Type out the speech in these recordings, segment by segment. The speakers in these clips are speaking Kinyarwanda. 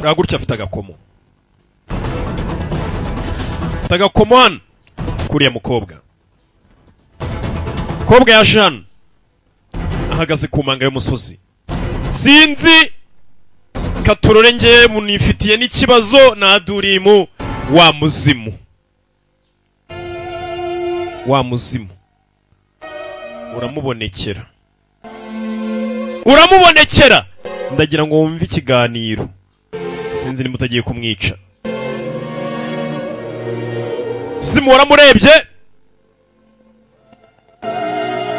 Kureba gutya afite agakomo. Afite agakomo hano. Kuriya mukobwa. Mukobwa yaje hano. Ahagaze ku manga y'umusozi. Sinzi katurore nge munifitiye n'ikibazo nadurimu wa muzimu. Wa muzimu. Uramubonekera. Uramubonekera. Ndagira ngo wumve ikiganiro. Sinzi nimba utagiye kumwica. Muzimu waramurebye.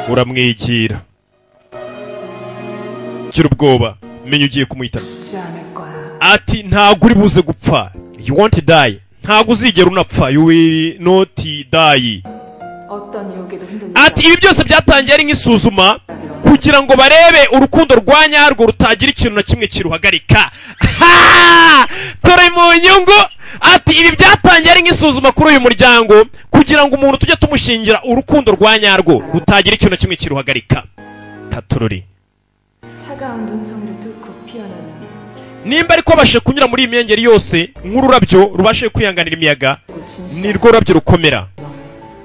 Uramwigira. Gira ubwoba, menya ugiye kumuhita. Ati ntabwo uri buze gupfa. You won't die. Ntabwo uzigera unapfa. You will not die. Ati ibi byose byatangiye ari nk'isuzuma kugira ngo barebe urukundo rwa nyarwo rutagira ikintu na kimwe kiruhagarika. Turi mu nyungu. Ati ibi byatangiye ari nk'isuzuma kuri uyu muryango kugira ngo umuntu tujye tumushingira urukundo rwa nyarwo rutagira ikintu na kimwe kiruhagarika. Katurori. Nimba ariko bashe kunyura muri imyengeri yose nk'ururabyo rubashe kwihanganira imiyaga nirwo rurabyo rukomera.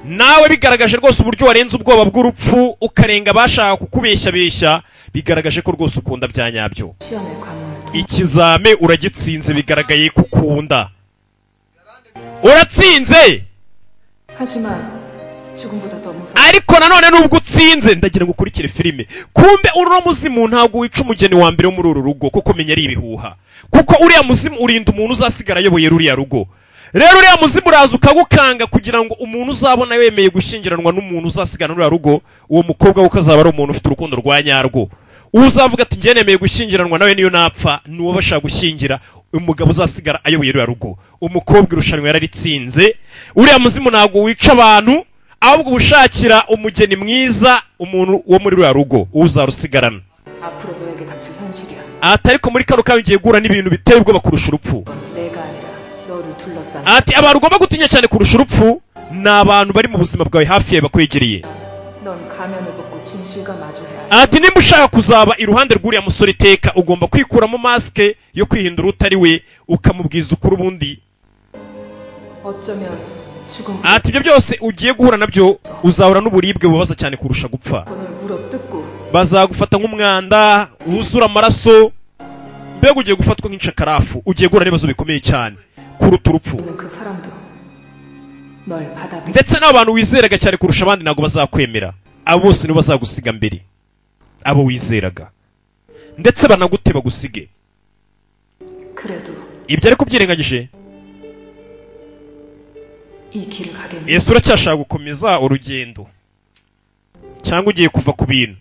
Nawe bigaragaje rwose uburyo warenze ubwoba bw'urupfu ukarenga bashaka kukubeshya besha, bigaragaje ko rwose ukunda bya nyabyo. Ikizame uragitsinze, bigaragaye kukunda. Uratsinze. Ariko nanone nubwo utsinze ndagira ngo ukurikire filime. Kumbe uri muzimu ntabwo wica umugeni wa mbere wo muri uru rugo kuko menya ari ibihuha. Kuko uriya muzimu urinda umuntu uzasigara ayoboye ruriya rugo. Rero uriya muzimu uraza ukagukanga kugira ngo umuntu uzabona wemeye gushyingiranwa n'umuntu uzasigara ruriya rugo, uwo mukobwa we ukazaba ari umuntu ufite urukundo rwa nyarwo. Uzavuga ati njye nemeye gushyingiranwa nawe niyo napfa, nuwo bashaka gushyingira umugabo uzasigara ayoboye ruriya rugo. Umukobwa irushanwa yararitsinze. Uriya muzimu ntabwo wica abantu, ahubwo ushakira umugeni mwiza umuntu wo muri ruriya rugo uzarusigarana. Ati ariko muri kano kanya ugiye guhura n'ibintu biteye ubwoba kurusha urupfu. Ati abantu ugomba gutinya cyane kurusha urupfu ni abantu bari mu buzima bwawe hafi yawe bakwegereye. Ati nimba ushaka kuzaba iruhande rw'uriya musore iteka ugomba kwikuramo maske yo kwihindura utari we ukamubwiza ukuri ubundi. Ati ibyo byose ugiye guhura nabyo uzahura n'uburibwe bubaza cyane kurusha gupfa. Bazagufata nk'umwanda wuzura amaraso, mbega ugiye gufatwa nk'incakarafu, ugiye guhura n'ibibazo bikomeye cyane kuruta urupfu. Ndetse n'abantu wizeraga cyane kurusha abandi ntabwo bazakwemera. Abo bose nibo bazagusiga mbere, abo wizeraga, ndetse banagute bagusige. Ibyo ariko byirengagije, Yesu uracyashaka gukomeza urugendo cyangwa ugiye kuva ku bintu?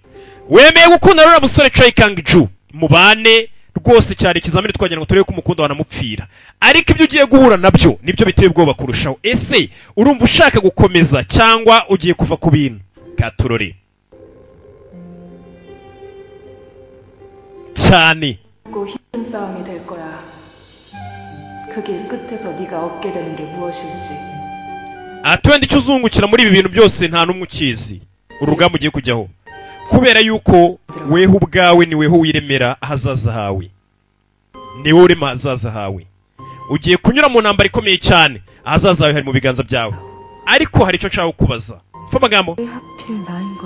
Wemeye gukunda ruriya musore Choi Kang-ju mubane rwose cyari ikizamini twagira ngo turebe ko umukunda wanamupfira, ariko ibyo ugiye guhura nabyo nibyo biteye ubwoba kurushaho. Ese urumva ushaka gukomeza cyangwa ugiye kuva ku bintu? Katurore cyane. Ati wenda icyo uzungukira muri ibi bintu byose nta n'umwe ukizi urugamba ugiye kujyaho, kubera yuko weho ubwawe ni weho wiremera ahazaza hawe, ni wowe urema ahazaza hawe. Ugiye kunyura mu ntambara ikomeye cyane, ahazaza hawe hari mu biganza byawe. Ariko hari icyo nshaka kukubaza. Mfa amagambo.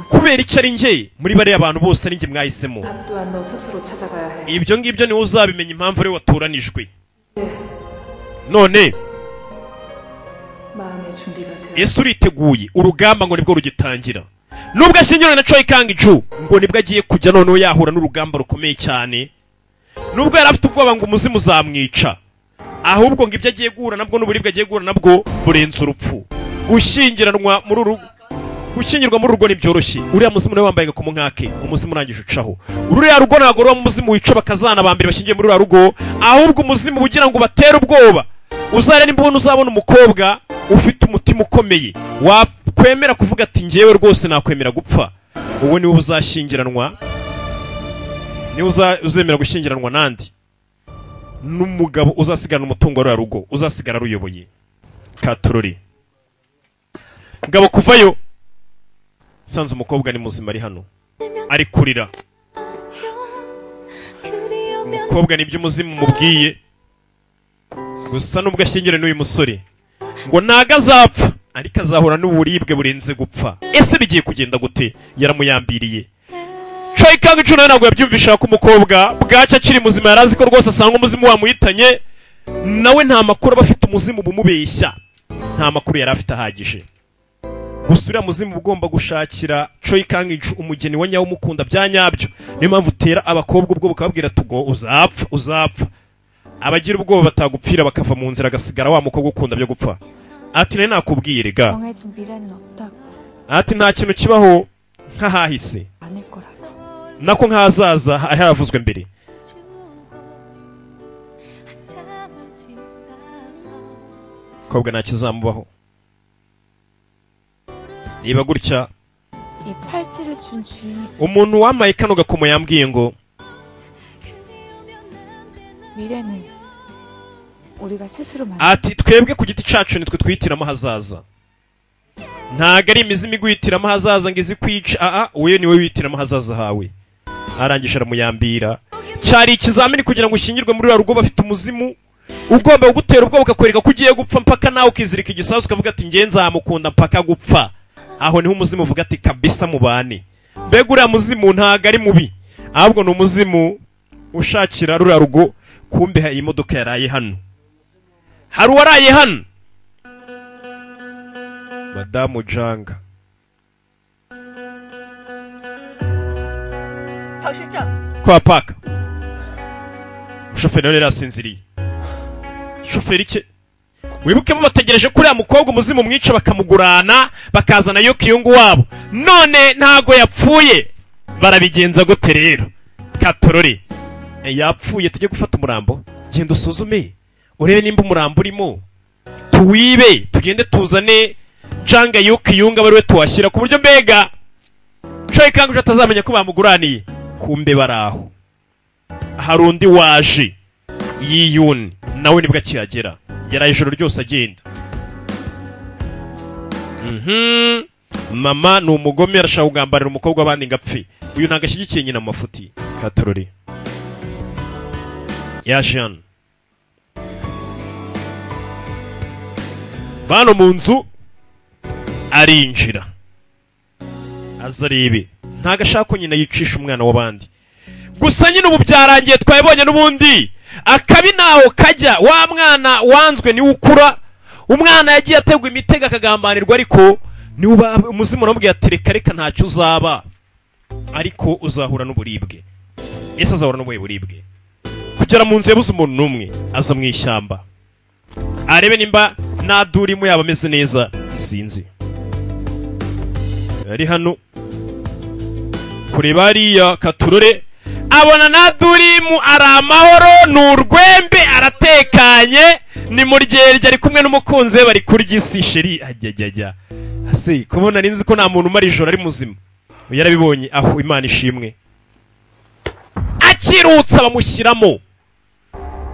Kubera icyo ari njye muri bariya abantu bose ari njye mwahisemo, ibyo ngibyo niwe uzabimenya impamvu ari watoranijwe. None Yesu uriteguye urugamba ngo nibwo rugitangira. Nubwo ashyingiranywe na Choi Kang-ju ngo nibwo agiye kujya noneho yahura n'urugamba rukomeye cyane. Nubwo yari afite ubwoba ngo umuzimu uzamwica, ahubwo ngo ibyo agiye guhura nabwo n'uburibwe agiye guhura nabwo burenze urupfu. Gushyingiranwa muri uru gushyingirwa muri rugo ntibyoroshye. Uriya muzimu nawe wambaye agakomo nk'ake, umuzimu urangije ucaho. Uriya rugo ntabwo ruba umuzimu wica bakazana ba mbere bashyingiye muri uriya rugo, ahubwo umuzimu ugira ngo batere ubwoba. Uzare nimba ubona uzabona umukobwa ufite umutima ukomeye wakwemera kuvuga ati njyewe rwose nakwemera gupfa, uwo niwe uzashyingiranwa, niwe uzemera gushyingiranwa nandi n'umugabo uzasigana umutungo wa rugo, uzasigara ruyoboye. Katurori ngabo kuvayo sanze umukobwa ni muzima ari hano ari kurira. Umukobwa nibyo umuzimu mubwiye. Gusa nubwo ashyingiranywe n'uyu musore, ngo ntago azapfa, ariko azahura n'uburibwe burenze gupfa. Ese bigiye kugenda gute? Yaramuyambiriye. Choi Kang Ju nawe ntabwo yabyumvisha ko umukobwa bwacya akiri muzima. Yari azi ko rwose asanga umuzimu wamuhitanye. Nawe nta makuru aba afite, umuzimu bumubeshya, nta makuru yari afite ahagije. Gusa uriya muzimu ugomba gushakira Choi Kang Ju umugeni wa nyawo umukunda bya nyabyo. Niyo mpamvu utera abakobwa ubwo bukababwira tugo uzapfa, uzapfa. Abagira ubwoba batagupfira bakava mu nzira, agasigara wa mukobwa ukunda byo gupfa. Ati nari nakubwiye rega. 정해진 미래는 없다고. Ati nta kintu kibaho nk'ahahise, 아닐 거라고. Nako nk'ahazaza hari haravuzwe mbere. 한참을 지나서 Mukobwa nta kizamubaho niba gutya. 이 팔찌를 준 주인이 Umuntu wamaye kano gakomo yambwiye ngo 미래는 우리가 스스로 만 ati twebwe ku giti cyacu nitwe twihitiramo ahazaza, ntago ari imizimu iguhitiramo ahazaza ngo izi kwica. Aa, wowe niwe wihitiramo ahazaza hawe. Arangije aramuyambira. Cyari ikizamini kugira ngo ushyingirwe muri ruriya rugo bafite umuzimu ugomba kugutera ubwoba, ukakwereka ko ugiye gupfa, mpaka nawe ukizirika igisasu ukavuga ati ngenzi nzamukunda mpaka gupfa. Aho niho umuzimu uvuga ati kabisa mubane. Mbega uriya muzimu ntago ari mubi, ahubwo ni umuzimu ushakira ruriya rugo. Kumbe iyi modoka yaraye hano, hari uwaraye hano, Madamu Janga. 박 실장. Kwa paka shoferi nawe yari asinziriye. Shoferi ke wibukemo bategereje ko uriya mukobwa umuzimu mwica, bakamugurana, bakazana yo kiyungu wabo. None ntago yapfuye, barabigenza gute rero? Katorore yapfuye, tujye gufata umurambo. Genda usuzume urebe nimba umurambo urimo, tuwibe, tugende tuzane Janga Yukiyunga abe ariwe tuwashyira, ku buryo mbega Choi Kang atazamenya ko bamuguraniye. Kumbe baraho hari undi waje yiyuni, nawe nibwo akihagera, yaraye ijoro ryose agenda. Mama ni umugome, arashaka kugambanira umukobwa w'abandi ngo apfe. Uyu ntabwo ashyigikiye nyina mu mafuti. Katorori yaje hano bano mu nzu, arinjira aza arebe. Ntabwo ashaka ko nyina yicisha umwana w'abandi. Gusa nyine ubu byarangiye, twabibonye n'ubundi akabi ntaho kajya. Wa mwana wanzwe niwe ukura. Umwana yagiye ategwa imitego akagambanirwa, ariko niba umuzimu uramubwira ati reka reka, ntacyo uzaba, ariko uzahura n'uburibwe. Ese azahura n'ubuhe buribwe? Kugera mu nzu yabuze umuntu n'umwe, aza mu ishyamba arebe nimba nadurimo yaba ameze neza. Sinzi ari hano kureba hariya katurore, abona nadurimu ari amahoro, ni urwembe, aratekanye, ni muryerye, ari kumwe n'umukunzi we, bari kurya isi. Chéri, ajyajyajya ase kubona nzi ko nta muntu umara ijoro ari muzima. Yarabibonye aho. Imana ishimwe. Akirutsa bamushyiramo,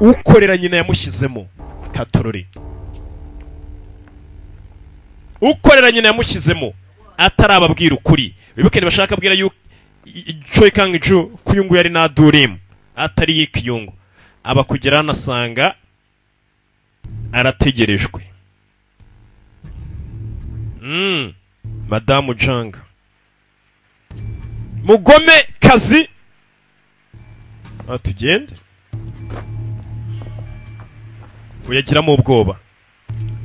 ukorera nyina yamushyizemo. Katurore ukorera nyina yamushyizemo atarababwira ukuri. Wibuke ntibashaka abwira yuko Choi Kang Ju ko uyu nguyu ari nadurimu atari yikiyungu. Aba kugera hano asanga arategerejwe. Madamu Janga mugome kazi. Tugende. Uyagiramo ubwoba,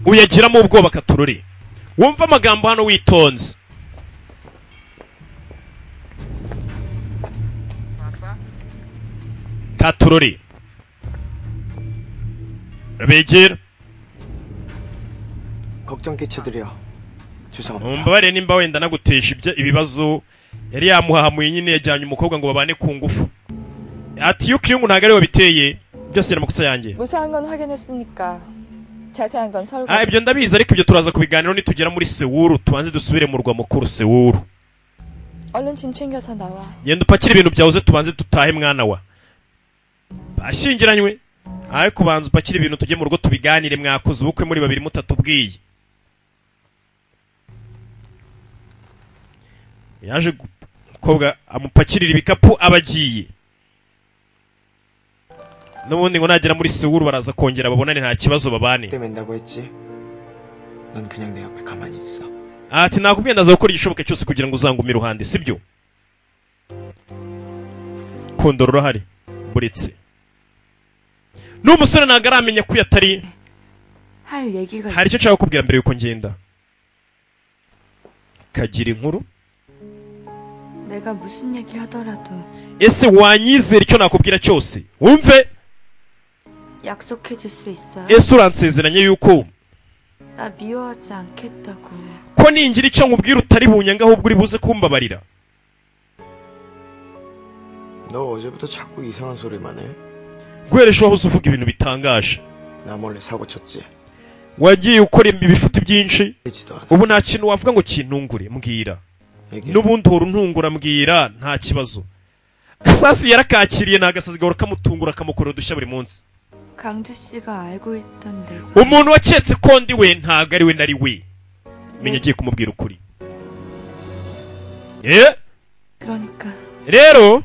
uyagiramo ubwoba. Katururi wumva amagambo hano witonze. Katururi begera. 걱정 끼쳐드려 죄송합니다. Mumbabarire nimba wenda naguteje ibyo ibibazo. Yari yamuhahamuye nyine, yajyanye umukobwa ngo babane ku ngufu. Ati Yukiyungu ntabwo ariwe wabiteye, byose ni amakosa yanjye. 무사한 건 확인했으니까 자세한 건 서울 Ah, ibyo ndabizi, ariko ibyo turaza kubiganiraho nitugera muri Sewuru. Tubanze dusubire mu murwa mukuru Sewuru. 얼른 짐 챙겨서 나와. Genda upakire ibintu byawe uze tubanze dutahe. Mwana wa bashyingiranywe, ariko banza upakire ibintu tujye mu rugo tubiganire. Mwakoze ubukwe muri babiri mutatubwiye. Yaje umukobwa amupakirira ibikapu, aba agiye. N'ubundi ngo nagera muri Seoul baraza kongera babonane, nta kibazo babane. 낸다고 했지. 넌 그냥 내 옆에 가만히 있어. Ati nakubwiye ndaza gukora igishoboka cyose kugira ngo uzangume iruhande, sibyo? Kundo rurahari buretse n'umusore ntabwo aramenya ko atari. 할 얘기가 Hari icyo nshaka kukubwira mbere yuko ngenda. Kagira inkuru. 내가 무슨 얘기 하더라도 Ese wanyizera icyo nakubwira cyose wumve? 약속해 줄 수 있어요? Ese uransezeranye yuko 나 미워하지 않겠다고. Ko ningira icyo nkubwira utari bunyanga, ahubwo uri buze kumbabarira? 너 어제부터 자꾸 이상한 소리만 해. Guhera ejo wahoze uvuga ibintu bitangaje. 나 몰래 사고 쳤지. Wagiye ukora ibifuti byinshi. 있지도 않아. Ubu nta kintu wavuga ngo kintungure, mbwira. 얘기해. N'ubundi uhora untungura, mbwira, nta kibazo. Gasasu yarakakiriye, ni agasazi gahora kamutungura, kamukorera udushya buri munsi. 강주 씨가 알고 있던 내가 Umuntu waketse ko ndi we ntabwo ari we nari we. Menya agiye kumubwira ukuri. Eh, 그러니까 rero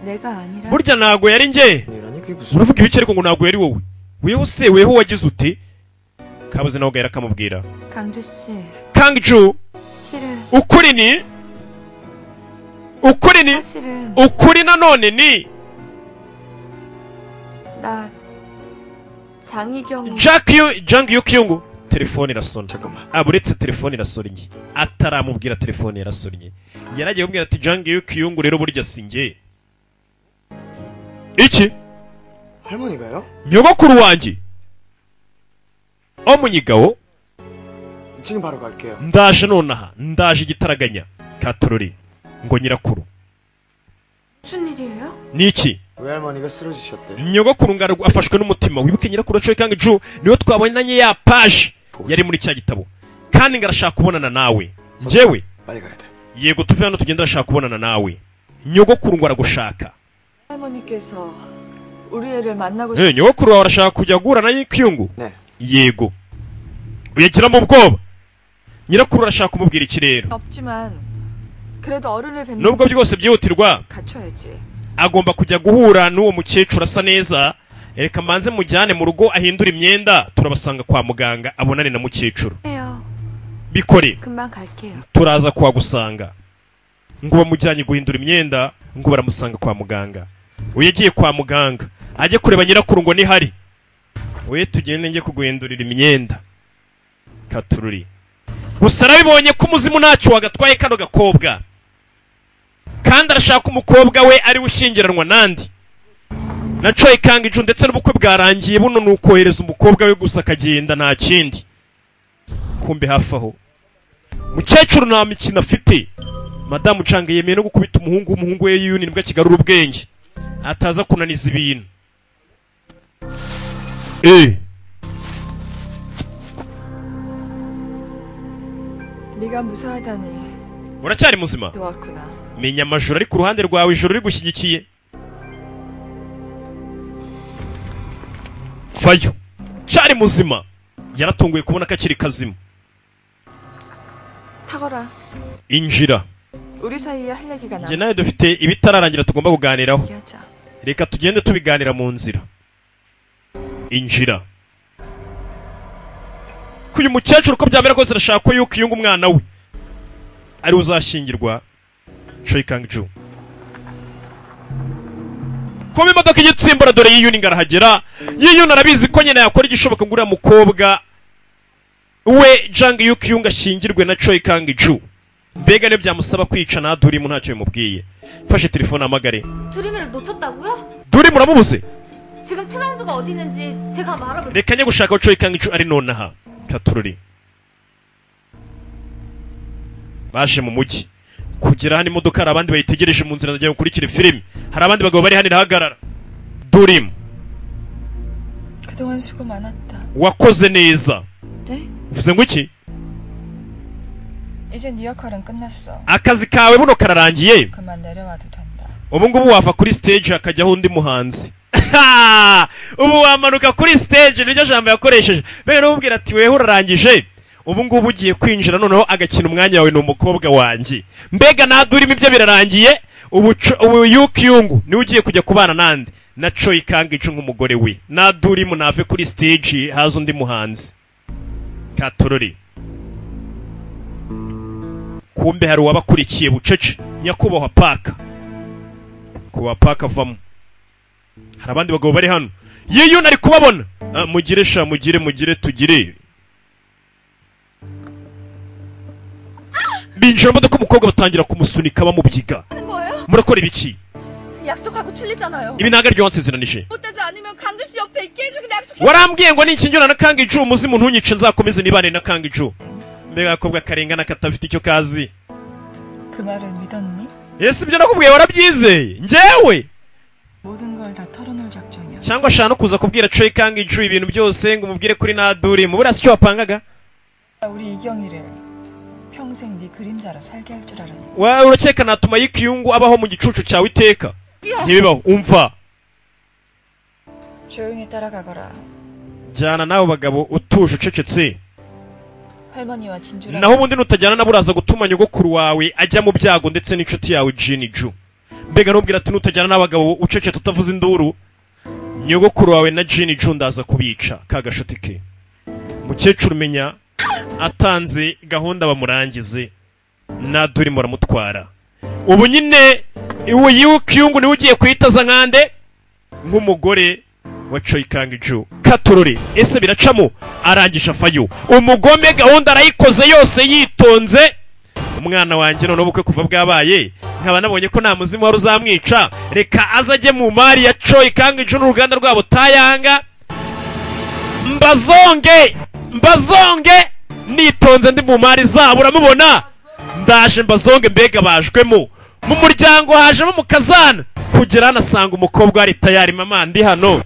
내가 아니라 burya ntabwo yari njye. 아니라니 그게 무슨 Uravuga ibiki ariko ngo ntabwo yari wowe? Weho se, weho wagize ute? Kabuze nawe gahera kamubwira. 강주 씨 Kangju, 실은 ukuri ni ukuri ni 사실은 ukuri nanone ni 나 장희경 Jack Yu Jang Yu Kyung. Telefone irasona. 잠깐만. Ah, uretse telefone irasonnye ataramubwira, telefone yarasonnye, yaragiye kumubwira ati Jang Yu Kyung rero burya si njye iki. 할머니가요? Nyogokuru wanjye omunyigawo. 지금 바로 갈게요. Ndaje nonaha, ndaje igitaraganya katorori. Ngo nyirakuru. 무슨 일이에요? Ni iki? 외할머니가 쓰러지셨대. Nyogokuru ngo afashwe n'umutima. Wibuke nyirakuru Choi Kang Ju niwe twabonanye ya page yari muri cya gitabo, kandi ngo arashaka kubonana nawe njyewe. 빨리 가야 돼. Yego, tuve hano tugende, arashaka kubonana nawe. Nyogokuru ngo aragushaka. 할머니께서 우리 애를 만나고 Eh, nyogokuru wawe arashaka kujya guhura na Kyungu. 네. Yego, uyagiramo ubwoba. Nyirakuru arashaka kumubwira iki rero? 없지만 그래도 어른을 뵙는 Nubwo byose byihutirwa, 갖춰야지. Agomba kujya guhura n'uwo mukecuru asa neza. Reka mbanze mujyane mu rugo ahindure imyenda, turabasanga kwa muganga abonane na mukecuru. 해요. Bikore. 금방 갈게요. Turaza kuhagusanga. Ngo bamujyanye guhindura imyenda, ngo baramusanga kwa muganga. Uyu yagiye kwa muganga ajye kureba nyirakuru ngo nihari we tugende njye kuguhindurira imyenda katururi. Gusa arabibonye ko umuzimu ntacyo wagatwaye kano gakobwa, kandi arashaka umukobwa we ari we ushyingiranwa nandi na Choi Kang Ju, ndetse n'ubukwe bwarangiye. Buno ni ukohereza umukobwa we gusa akagenda, nta kindi. Kumbe hafi aho mukecuru nta mikino afite. Madamu Chang yemeye no gukubita umuhungu w'umuhungu we Yuni nibwo akigarura ubwenge, ataza kunaniza ibintu. Eh, 네가 무사하다니 uracyari muzima. 또 왔구나. Menya amajoro ari ku ruhande rwawe, ijoro rigushyigikiye. Fayo cyari muzima, yaratunguye kubona ko akiri kazima. 타거라. Injira. 우리 사이에 할 얘기가 Njye 남. nawe dufite ibitararangira tugomba kuganiraho. 얘기하자. Reka tugende tubiganira mu nzira. Injira. Ko uyu mukecuru uko byamera kose arashaka ko yuko iyunga umwana we ari we uzashyingirwa Choi Kang Ju. Kuba imodoka igitsimbura, dore yiyuni ngo arahagera. Yiyuni arabizi ko nyina yakora igishoboka ngo uriya mukobwa we Jang Yuk Yung ashyingirwe na Choi Kang Ju. Mbega niyo byamusaba kwica ntadurimo ntacyo bimubwiye. Fashe telefone amagare. 두리미를 놓쳤다고요? Duri muramubuze. 지금 최강주가 어디 있는지 제가 한번 알아볼게요. Reka njye gushaka aho Choi Kang Ju ari nonaha katururi. Baje mu mujyi kugera hano imodoka hari abandi bayitegereje mu nzira ndagira ngo ukurikire filime. Hari abandi bagabo bari hano irahagarara. Durimu. 그동안 수고 많았다. Wakoze neza. 네? Uvuze ngo iki? 이제 네 역할은 끝났어. Akazi kawe buno kararangiye. 그만 내려와도 된다. Ubu ngubu wava kuri stage hakajyaho undi muhanzi. Ubu wamanuka kuri stage, niryo jambo yakoresheje. Mbega n'umubwira ati weho urarangije, ubu ngubu ugiye kwinjira noneho agakina umwanya wawe ni umukobwa wanjye. Mbega nadurimo ibyo birarangiye. Ubu ubu Yukyungu niwe ugiye kujya kubana nande Na Choi Kang-ju nk'umugore we. Nadurimu nave kuri stage, haza undi muhanzi. Katorori. Kumbe hari uwabakurikiye bucece, nyakubahwa Paka. Kuba Paka avamo, hari abandi bagabo bari hano. Yiyo nari kubabona. Ah, mugire sha, mugire, mugire, tugire. Binjira mu modoka, umukobwa batangira kumusunika bamubyiga. 하는 거예요? Murakora ibiki? 약속하고 틀리잖아요. Ibi ntabwo aribyo wansezeranije. 못하지 않으면 강주 씨 옆에 있게 해주기로 약속했. Warambwiye ngo ninshyingirana na Kang-ju, umuzimu ntunyice, nzakomeze nibane na Kang-ju. Mbega agakobwa karengana katafite icyo kazi! 그 말을 믿었니? Ese ibyo nakubwiye warabyizeye njyewe? 모든 걸 다 털어놓을 작정이었어. Cyangwa ashaka no kuza kubwira Choi Kang-ju ibintu byose ngo umubwire kuri Naduri mu buriya si cyo wapangaga? 우리 이경이를 평생 네 그림자로 살게 할 줄 알았니? Wa urakeka natuma Yikiyungu abaho mu gicucu cyawe iteka? Ntibibaho, umva. 조용히 따라가거라. Jyana n'abo bagabo utuje, ucecetse. 할머니와 진주랑 Naho ubundi nutajyana nabo, uraza gutuma nyogokuru wawe ajya mu byago ndetse n'inshuti yawe Jini Ju. Mbega ntubwira ati nutajyana n'abagabo ucecetse utavuza induru, nyogokuru wawe na Jini Ju ndaza kubica. Ka gashuti ke mukecuru menya atanze gahunda bamurangize. Naduri muramutwara. Ubu nyine ubu Yukiyungu niwe ugiye kuhitaza nkande nk'umugore wa Choi Kang-ju. Katurore, ese biracamo? Arangije afayo. Umugome gahunda arayikoze yose yitonze. Umwana wanjye none ubukwe kuva bwabaye, nkaba nabonye ko nta muzimu wari uzamwica, reka azajye mu mari ya Choi Kang-ju n'uruganda rwabo Tayanga, mbazonge, mbazonge nitonze ndi mu mari zabo. Uramubona, ndaje mbazonge. Mbega bajwemo mu muryango, hajemo mukazana kugera hanasanga umukobwa ari tayari. Mama, ndi hano.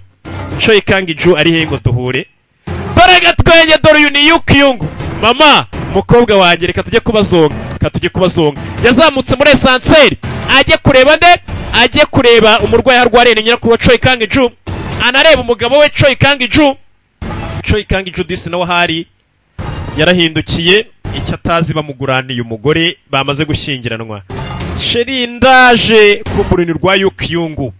Choi Kang-ju ari he ngo duhure? Mbaraga twenge, dore uyu ni Yukiyungu. Mama, mukobwa wanjye, reka tujye kubazonga, reka tujye kubazonga. Yazamutse muri ascenseur ajye kureba nde? Ajye kureba umurwayi arwariye, ni nyirakuru wa Choi Kang-ju, anareba umugabo we Choi Kang-ju. Choi Kang-ju disi nawe ahari yarahindukiye, icyo atazi bamuguraniye umugore bamaze gushyingiranwa. Chéri, ndaje ku muruni rwa Yukiyungu.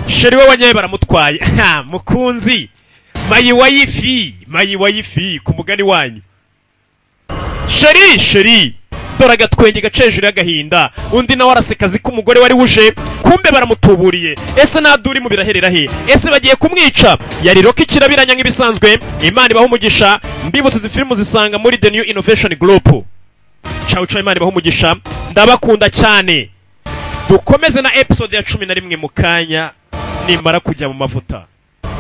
Chéri we wanyaye baramutwaye. Ha, mukunzi, my wife, my wife, ku mugani wanyu. Chéri, chéri, dore agatwenge gace hejuru y'agahinda. Undi nawe araseka azi ko umugore wari wuje, kumbe baramutuburiye. Ese Naduri mu biraherera he? Ese bagiye kumwica? Yari Rocky Kirabiranya nk'ibisanzwe. Imana ibaha umugisha. Mbibutse, izi filmu zisanga muri The New Innovation Group. Ciao ciao, Imana ibaha umugisha, ndabakunda cyane. Dukomeze na episode ya 11 mu kanya nimara kujya mu mavuta.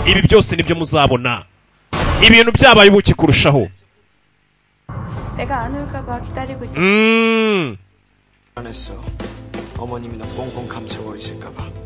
Ibi byose nibyo muzabona, ibintu byabaye ubuki kurushaho. 내가 안 올까봐 기다리고 있어. 안 했어. 어머님이 너 꽁꽁 감추고 있을까봐.